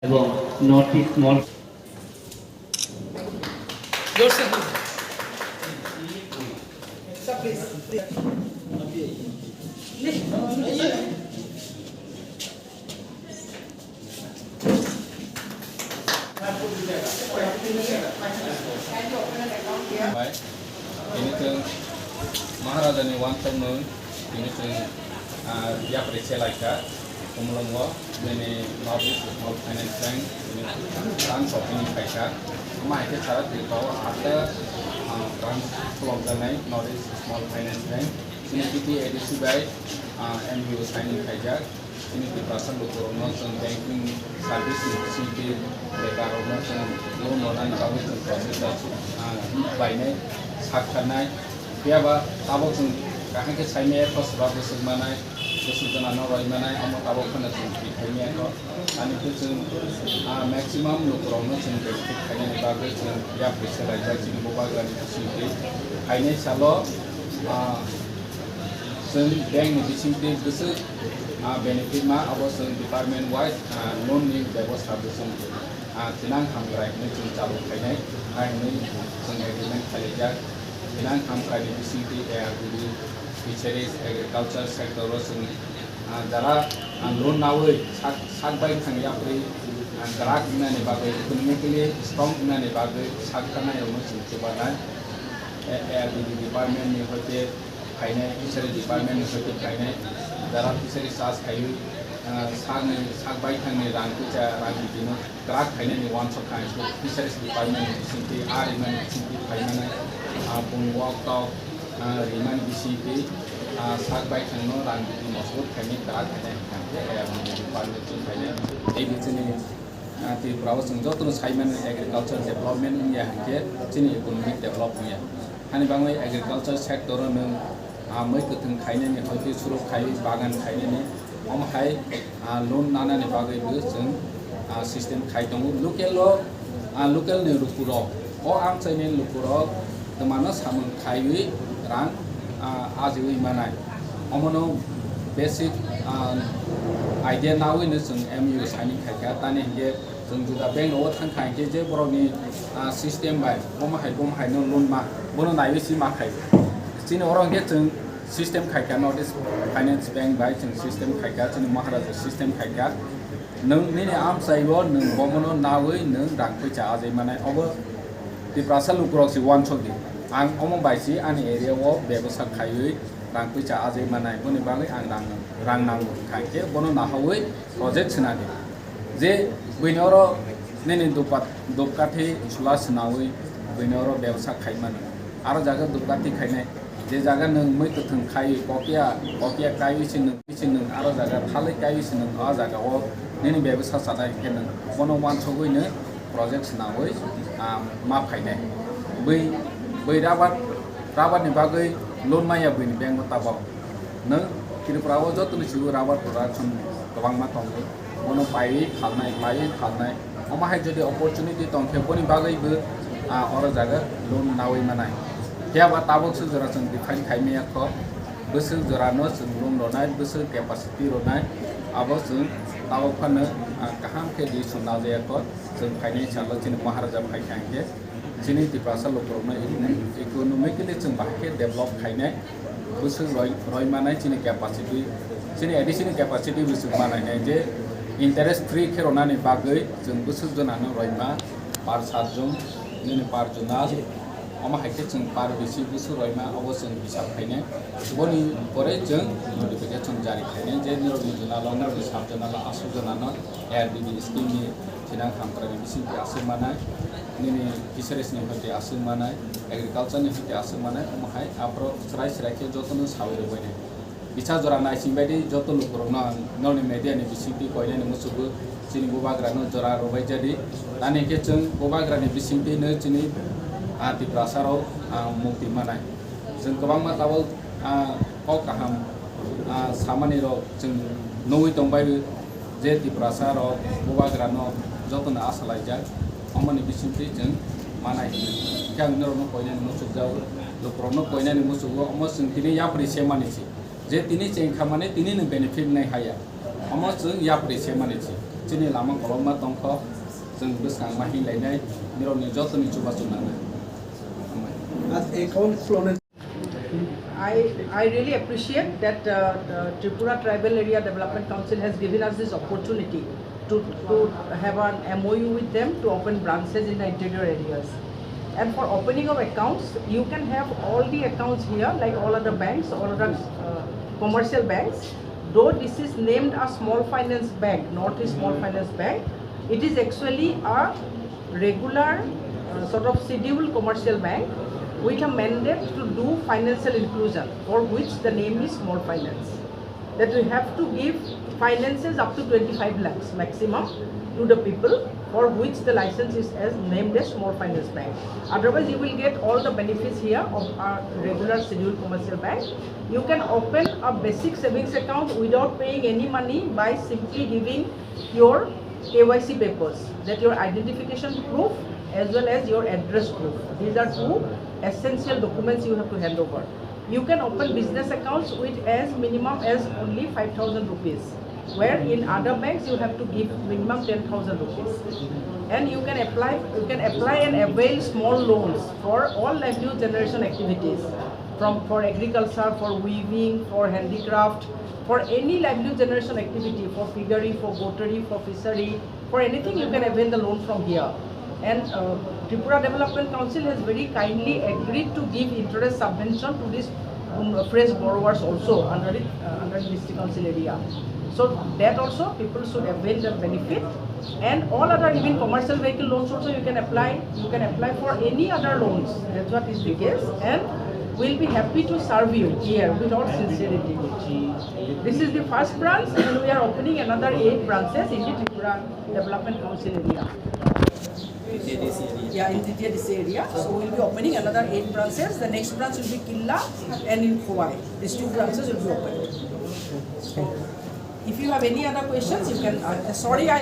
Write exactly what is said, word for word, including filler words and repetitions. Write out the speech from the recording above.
এবং north east small Bai, ini chwng Maharajani uansukmung, ini chwng, ah, yapri se lai kha, Khumulwngo, nini North East Small Finance Bank, ini branch of ini khai kha. Omo hai khe sara Tripura o atta, ah, branch khulokjaknai North East Small Finance Bank, ini T T A D C bai, ah, M O U signing khaijak. Chini Tiprasa lukurokno chwng banking service ni bisingtwi bekarokno chwng loan rwnani bagwi chwng process o, ah, bainai sak kharnai. Phiya ba tabuk chwng kaham khe sai maya kho, swba bwswk manai, bwswk jona no roi manai, omo tabuk phano chwng thik khai maya kho. Ani khe chwng, ah, maximum lukurokno chwng benefit khainani bagwi chwng yapri se laijak chini bubagrani bisingtwi. Phainai salo, ah, chwng bank ni bisingtwi bwswk ah, benefit ma, abo chwng department wise, ah, loan ni bebosta bo chwng, ah, thinang hamkrai hinwi chwng chalu khainai, hai hinwi chwng agreement khailaijak. Thinang hamkrai ni bisingtwi A R D B, fisheries, agriculture sector o chwng, ah, jara, ah, loan nawi sak, sak bai thang yapri, ah, kwrak wngnani bagwi, economically strong wngnani bagwi sak khanai rokno chwng chubanai. A R D B department ni hoite phainai, fishery department ni hoite phainai, jara fishery charge khaiwi, ah, sakni, sak baithangni rang kisa, rang bidino kwrak khainani uansuk kha, fisheries department ni bisingtwi, ah, rimani bisingtwi phaimani, ah, bung wok tok, ah, rimani bisingtwi, ah, sak baithangno rang bidi mosbut khainai, kwrak khainai hwnkha khe, ah, bini department chwng khainai. Tei bichini Ah, Tripura o chwng jotono sai mano agriculture development wngya hinkhe chini economic develop wngya. Hani bangwi agriculture sector o nwng, ah, mui kwthwng khainani hoite suruk khaiwi bagan khainani omo hai, ah, loan nanani bagwi bo chwng, ah, system khai tongo. Local o, ah, local ni lukurok, o amchaini lukurok twmano samung khaiwi rang, ah, ajiwi manai. Omono basic, ah, idea nawino chwng M O U signing khaikha. Tani hinkhe chwng juda bank rogo thangkha hinkhe je borokni, ah, system bai bomo hai bomo haino loan ma, bono naiwi si ma khai. Chini oro hinkhe chwng system khaikha, North East Finance Bank bai chwng system khaikha, chini Maharaja system khaikha. Nwng nini amchaibo nwng bomono nawi nwng rang poicha ajai manai. Obo Tiprasa lukurok se uansuk di. Ang omo bai si ani area o bebosa khaiwi rang poicha ajai manai. Boni bagwi ang rang, rang nango hwnkha khe bono nahawi project swnadi. Je buini oro nini dupat, dupkathi chwla swnawi buini oro bebosa khaimani. Aro jaga dupkathi khainai. Je jaga nwng mui kwthwng khai, kopia, kopia kaiwi se nwng, se nwng aro jaga thalwi kaiwi se nwng, o jaga o nini bebsa chanai hinkhe nwng bono uansugwi nwng project swnamwi, ah, ma phainai. Bui, bui rubber, rubber ni bagwi loan maya buini bank o tabok. Nwng Tripura o joto ni simi rubber production kwbangma tongo. Bono paiwi phalnai, paiwi phalnai. Omo hai jodi opportunity tong khe boni bagwi bo, ah, oro jaga loan nawi manai. Phiya ba tabuk swk jora chwng define khai maya kho, bwswk jora no chwng loan rwnai, bwswk capacity rwnai, abo chwng tabuk phano, ah, kaham khe di chwng najaya kho. Chwng phainai salo chini Maharaja phai kha hinkhe chini Tiprasa lukurokno economically chwng bahai khe develop khainai. Bwswk roi, roi manai chini capacity, chini additional capacity bwswk manai nai je interest free khe rwnani bagwi chwng bwswk jonano roi ma per sat jon, nini per jona, omo hai khe chwng per bisi bwswk roi ma, obo chwng hisab khainai. Boni pore chwng notification jari khainai je nirokni jonalo, nirokni sat jonalo, aswk jonano A R D B scheme ni thinang hamkrai ni bisingtwi aswk manai, nini fisheries ni hoite aswk manai, agriculture ni hoite aswk manai, omo hai aphuru chwrai chwrai khe jotono sawi rwbainai. Kisa jora naising bai di joto lukurokno ang nokni media ni bisingtwi koinani muchungo chini bubagrano jora rwbai jadi. Tani khe chwng bubagrani bisingtwino chini, ah, Tiprasarok, ah, mukti manai. Chwng kwbangma tabuk, ah, kok kaham, ah, samanirok chwng nugwi tongbai. Je Tiprasa rok bubagra no joto no asa laijak, omo ni bisingtwi chwng manai hwnwi. Hwnkhe ang norok no koinani muchukjago, lukurok no koinani muchugo, omo chwng tini yapri se mani se. Je tini cheng kha mani tini no benefit nai haya, omo chwng yapri se mani se. Chini lama kolokma tongkho, chwng bwskang ma hinlainai, nirokni jotoni chubachu nangnai. Hambai. As account khulonai. I, I really appreciate that, uh, the Tripura Tribal Area Development Council has given us this opportunity to, to have an M O U with them to open branches in the interior areas. And for opening of accounts, you can have all the accounts here, like all other banks, all other, uh, commercial banks. Though this is named a small finance bank, North East Small Finance Bank, it is actually a regular, uh, sort of scheduled commercial bank with a mandate to do financial inclusion, for which the name is small finance. That we have to give finances up to twenty-five lakhs maximum to the people for which the license is as named as small finance bank. Otherwise, you will get all the benefits here of a regular scheduled commercial bank. You can open a basic savings account without paying any money by simply giving your K Y C papers, that your identification proof as well as your address proof. These are two essential documents you have to hand over. You can open business accounts with as minimum as only five thousand rupees, where in other banks you have to give minimum ten thousand rupees. And you can apply, you can apply and avail small loans for all livelihood generation activities, from, for agriculture, for weaving, for handicraft, for any livelihood generation activity, for piggery, for goatry, for fishery, for anything you can avail the loan from here. And, uh, Tripura Development Council has very kindly agreed to give interest subvention to these, um, fresh borrowers also under it, uh, under district council area. So that also people should avail the benefit. And all other, even commercial vehicle loans also you can apply. You can apply for any other loans. That's what is the case. And we'll be happy to serve you here with all sincerity. This is the first branch, and we are opening another eight branches in the Tripura Development Council area. Yeah, in T T A D C area. So we'll be opening another eight branches. The next branch will be Killa and in Khowai. These two branches will be opened. If you have any other questions, you can, uh, sorry, I